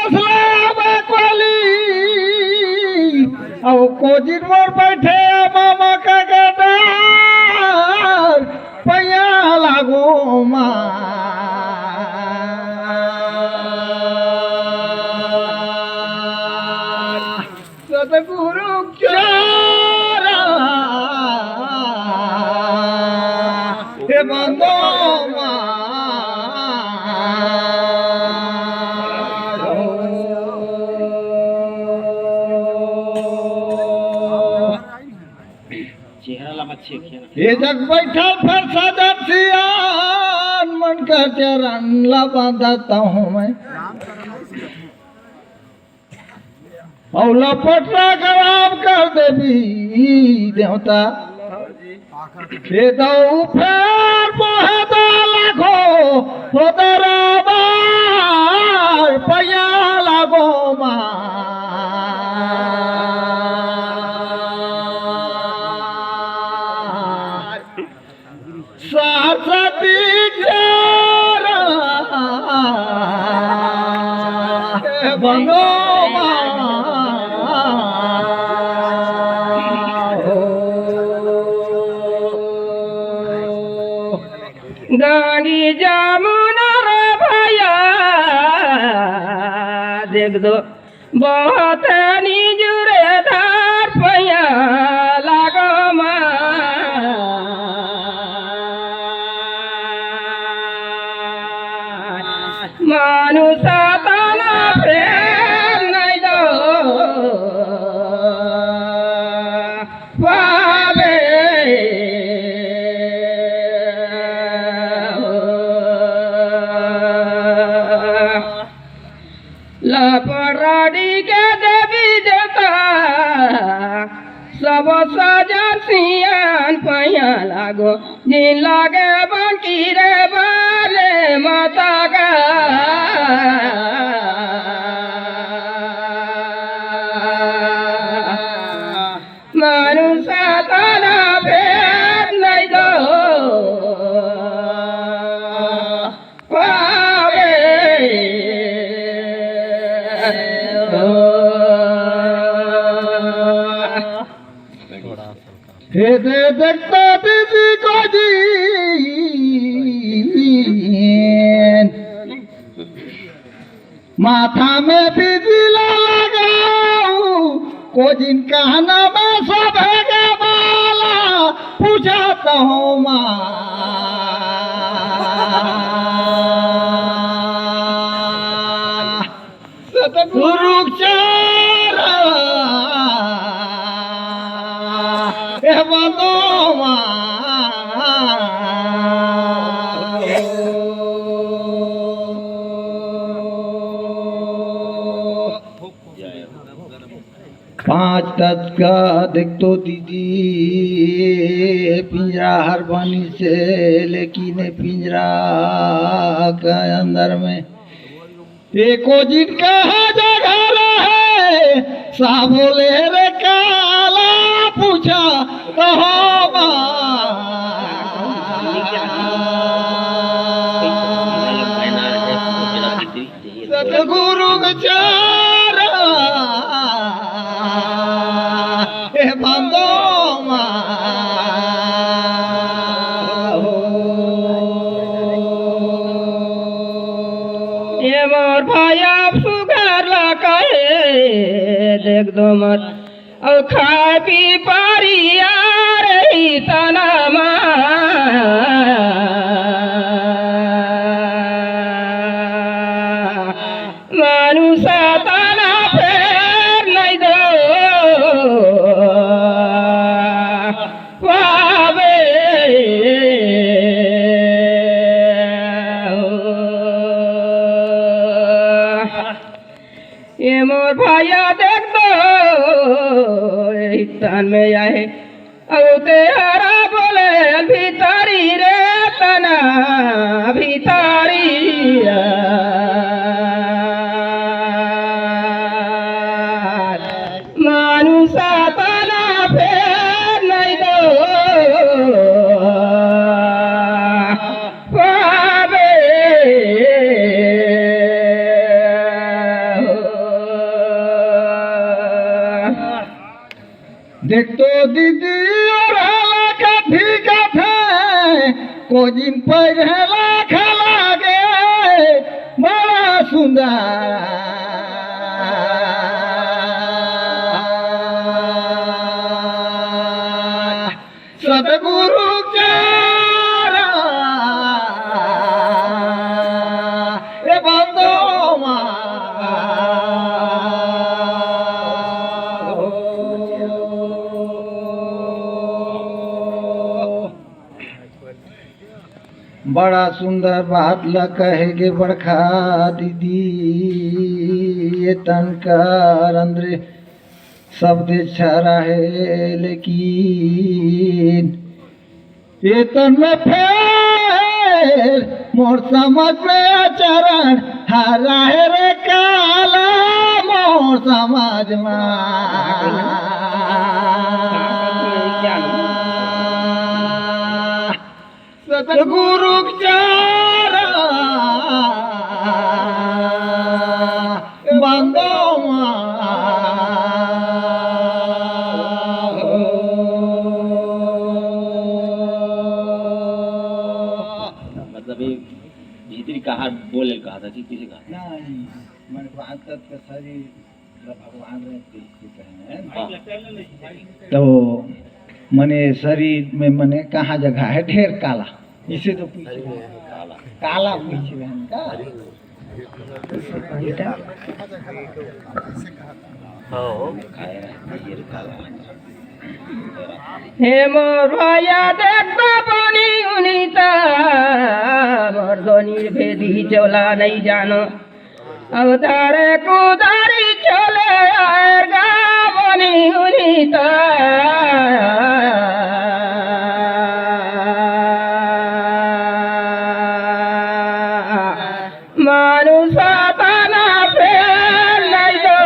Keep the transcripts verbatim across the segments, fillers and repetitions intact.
सलाम कोली, अउ कोजिन मोर बैठे मामा का गडार, पैया लागो माँ। सतगुरु चरण हे बंदो माँ। चेहरा ला मत छेकिया ना। ये जग बैठल फरसा जब सियान मन का चरण ला बांधत हूँ मैं। अउ लपटरा खराब कर देबी देवता। हे दऊ फेर मोहे दा लाखो हो दरबार पैया लागो मार। सरस्वती जरा बंदो माँ। गांगी जमुना रे भैया, देख दो बहुत निजुरे धार पैया लागो माँ। मानुष तना फेर नहीं दो पावे। लपराडी के देवी देवता, सब सजन सियान पैया लागो, जिन लागे बंकी रे बाले माता का। मानुष तना भेद नहीं दो पावे। हे दे देखता दीदी को जी माथा में बिजला लगाऊ, कोजिन कहना में सब है बाला, पूछत हूँ माँ। सतगुरु चरण ए बंदो माँ। पाँच तत्का देख तो दीदी, पिंजरा हर बनी से, लेकिन पिंजरा का अंदर में एको जिन कहाँ जगह रहे, साबो ले रे काला पूछा कहो माँ। सतगुरु विचारा ए बंदो माँ। ए मोर भाई आप सुगर ला कहे देख दो मत। अउ खाए पी पारी आ रही तना माँ। मानुष तना फेर नहीं दो पावे। ए मोर भैया देख तो, ए तन में आहे। अउ ते हरा बोले भीतरी रे तना, भीतरी आ। मानुष तना फेर नहीं दो पावे। देख तो दीदी, ओढ़ला कथी कथे, कोजिन पहिरला खला गे, बड़ा सुंदर। सतगुरु चारा ए बंदो मा। बड़ा सुंदर बात ल कहे गे बड़खा दीदी, ये तनकर अंदरे शब्द छरा हे, लेकिन ये तन में फेर मोर समझ में आचरण हरा हे रे काला, मोर समझ में। सतगुरु चारा बंदो मा। मतलब ये भीतरी कहा बोले कहा था कि किसे कहा था? नहीं, मन को अंतर के शरीर मतलब भगवान ने किसी पहने हैं। हाँ। तो मने शरीर में मने कहाँ जगह है ढेर काला, इसे तो पूछ रहे हैं। काला। काला पूछ रहे हैं का? हे मोर भैया, देख तो बनी उनी त, मोर धोनी भेदी चोला नहीं जानो। अवतार कुदारी चले आएगा बनी उनी त। मानुष तन फेर नहीं दो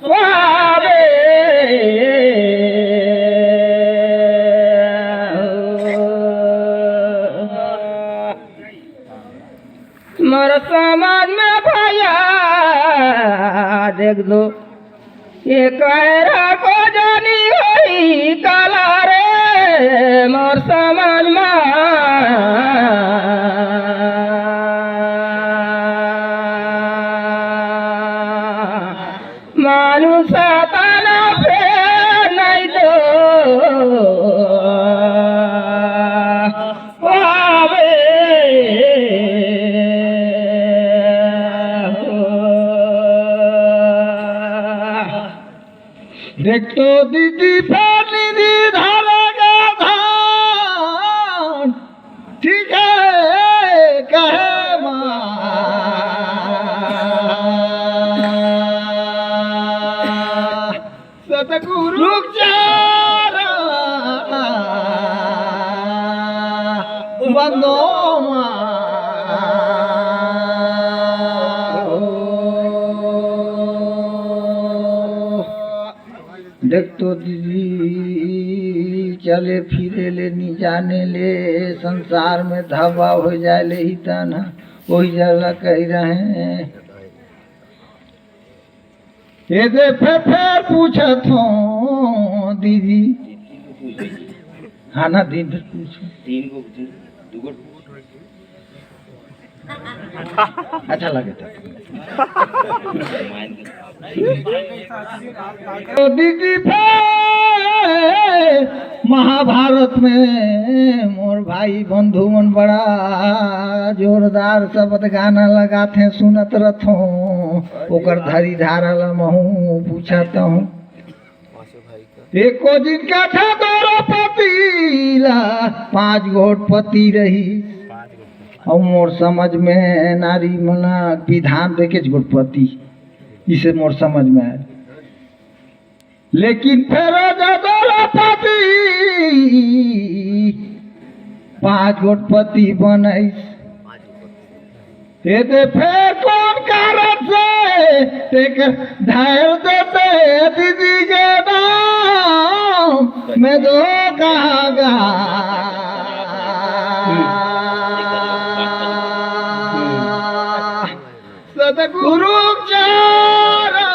पावे। मोर समाज में भैया देख दो, ये कहरा को जानी होई काला रे, मोर समाज में मानुष तन फेर नहीं दो पावे हो। देख तो दीदी फेर निधि धरा गे धान, ठीक है कहे माँ। सतगुरु चारा बंदो मा। देख तो दीदी, चले फिरे ले नी जाने ले, संसार में धब्बा हो जाए ले ही तन, वही जला कही रहे। ये दे फेर, फेर पूछत हो दीदी। हाँ ना, दिन भर पूछो। तीन गो, दू गो। अच्छा लगे तो। तो दीदी फेर महाभारत में मोर भाई बंधु मन बड़ा जोरदार शब्द गाना लगाथे, सुनत रथों, ओकर धरी धारा ला महूँ पूछत हूँ। एको दिन कथा द्रौपदी ला पाँच गोट पति रही। अउ मोर समझ में नारी मन ला विधान देके गोट पति, इसे मोर समझ में आए। लेकिन फेर द्रौपदी पाँच गोट पति बनइस। ये दे फेर कौन कारण से तेकर धर देते दीदी के नाम में धोखा गा। सतगुरु चारा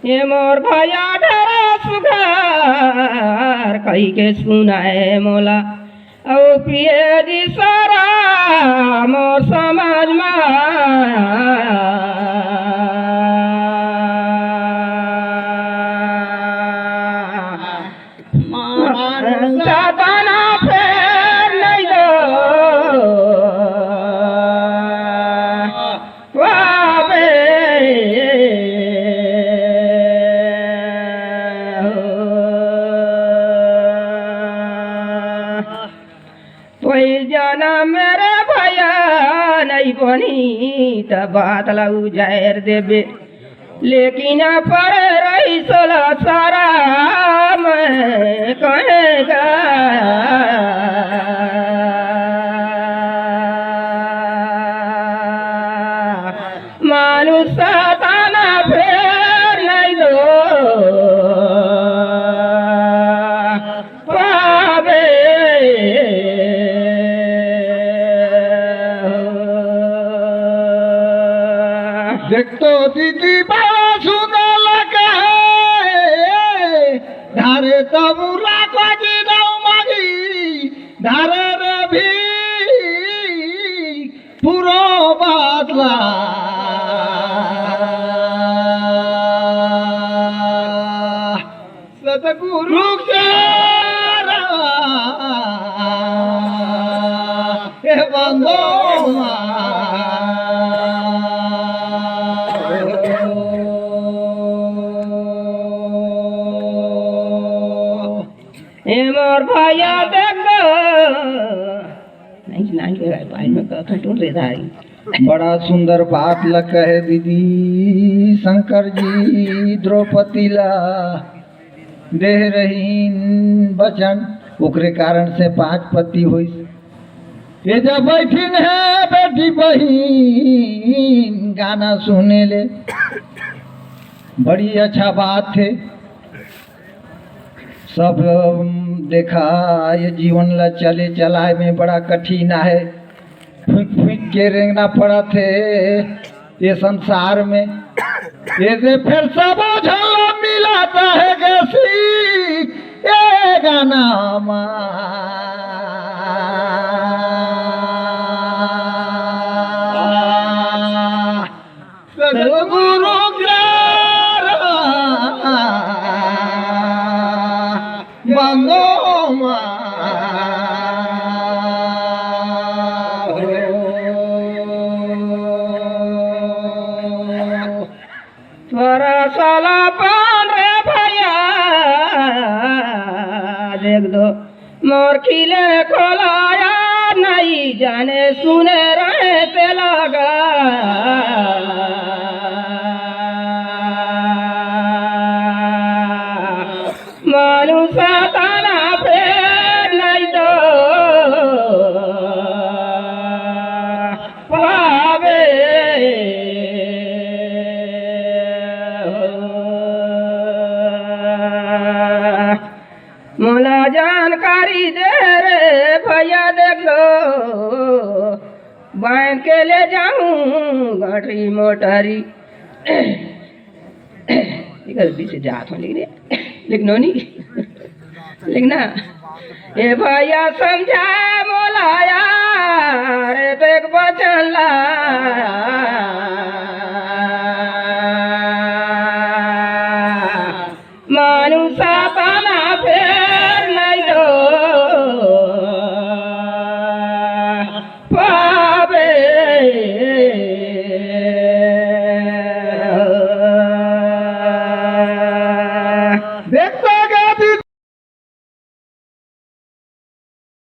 ए मोर भैया ढेरे सुघर कहिके सुनाए मोला, अउ पिए जी सारा मोर समाज मा। साताना फेर नहीं दो पावे। कोई जाना मेरे भैया नहीं बनी त बात ला उजायर देबे। लेकिन पर रही सोला सारा मैं कहेगा। मानुष ताना फेर नहीं दो पावे। देख तो दीदी बड़ा सुंदर लगे, धारे तबुरा को जी दऊ मागी, धारे रे भी पुरो बातला। सतगुरु के रा-, हे बंदो मा। ए मोर भैया देख। नहीं, नहीं, भाई में कहता टूट रहा है। बड़ा सुंदर बात ल कहे दीदी। शंकर जी द्रौपदी ला देह रहीन वचन, ओकरे कारण से पांच पति होइस। ये जब बैठिन है बेटी बहिन गाना सुने ले, बड़ी अच्छा बात है। सब, अम, देखा, ये जीवन ला चले चलाए में बड़ा कठिन आहे। फूंक फूंक के रेंगना पड़त हे ये संसार में। ये दे फिर सब झल्ला मिलाता है गसी ये गाना मा। सतगुरु ग्यारा बंदो मा। तोरा साला पान रे भैया, देख दो मोर खिले खोलाया, नहीं जाने सुने रहे ते लगा। मानुष ताना फेर नहीं दो पावे। मोला जानकारी दे रे भैया, देख लो, बांध के ले जाऊं गाड़ी मोटारी। ये गलती से जात हो, लेकिन, लेकिन नोनी, लेकिन ना, ए भैया समझा मोला यार, देख बचन ला। मानुष ताना